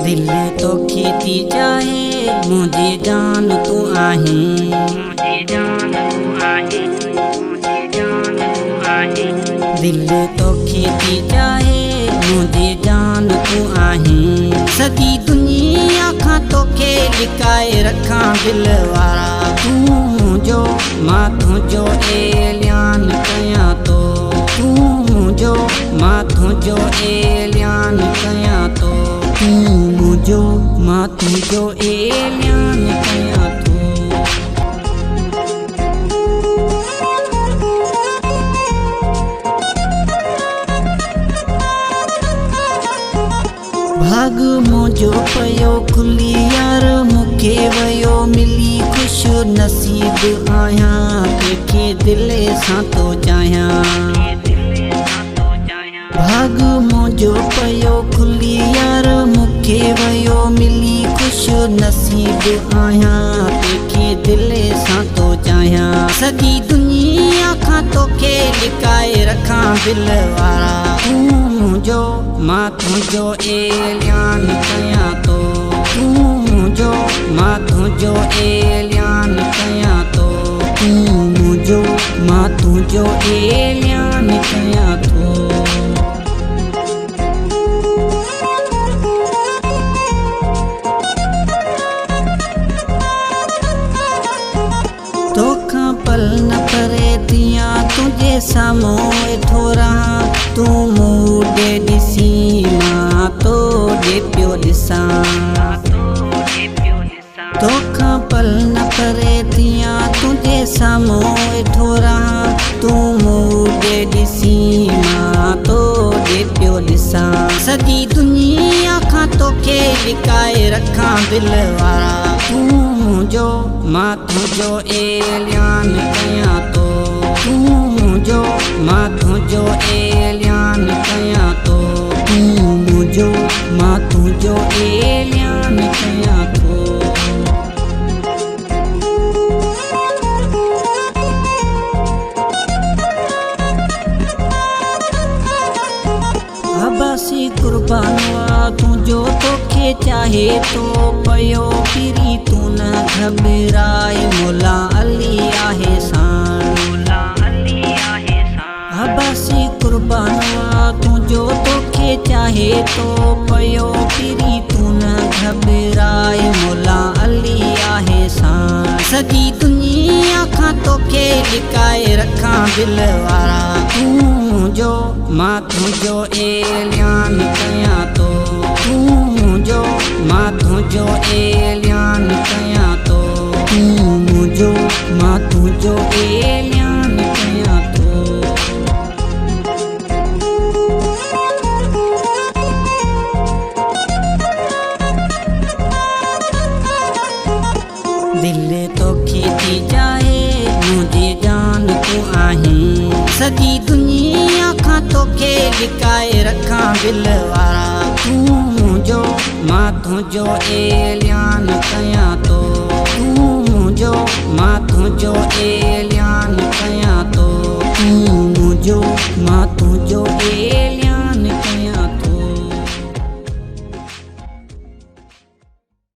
دل توکي ٿي چاهي منهنجي جان تون آهين. دل توکي ٿي چاهي منهنجي جان تون آهين. سڄي دنيا کان توکي لڪائي رکان دل وارا. تون منهنجو مان تنهنجو اعلان ڪيان ٿو. تون منهنجو مان تنهنجو اعلان ڪيان ٿو. تون منهنجو مان تنهنجو اعلان ڪيان ٿو. ڀاڳ منهنجو پيو کلي يار مون کي ويو ملي خوش نصيب آهيان ڪنهن کي دل سان ٿو چاهيان. ڀاڳ منهنجو پيو کلي يار مون کي ويو ملي خوش نصيب آهيان ڪنهن کي دل سان ٿو چاهيان. سڄي دنيا کان توکي لڪائي رکان دل وارا. تون منهنجو مان تنهنجو اعلان ڪيان ٿو. تون منهنجو مان تنهنجو اعلان ڪيان ٿو. تون منهنجو مان تنهنجو اعلان ڪيان ٿو. توکان پل نه پري ٿيان تنهنجي سامهون ويٺو رهان تون مون ڏي ڏسين مان تو ڏي پيو ڏسان. توکان پل نه پري ٿيان تنهنجي سامهون ويٺو رهان تون مون ڏي ڏسين مان تو ڏي پيو ڏسان. سڄي دنيا کان توکي لڪائي رکان دل وارا تون منهنجو مان تنهنجو اعلان ڪيان ٿو. تون منهنجو مان تنهنجو اعلان ڪيان ٿو. تون منهنجو مان تنهنجو اعلان ڪيان ٿو. عباسي قربان آ تنهنجو توکي چاهي ٿو پيو پرين تون نه گهٻرائي مولا علي آهي ساڻ. عباسي قربان آ تنهنجو توکي چاهي ٿو پيو پرين تون نه گهٻرائي مولا علي آهي ساڻ. سڄي دنيا کان توکي لڪائي رکان دل وارا تون منهنجو مان تنهنجو اعلان ڪيان ٿو. تون منهنجو مان تنهنجو اعلان ڪيان ٿو. تون منهنجو مان تنهنجو اعلان ڪيان ٿو. دل توکي ٿي چاهي منهنجي جان تون آهين. سڄي دنيا کان توکي لڪائي رکان دل وارا. تون منهنجو مان تنهنجو اعلان ڪيان.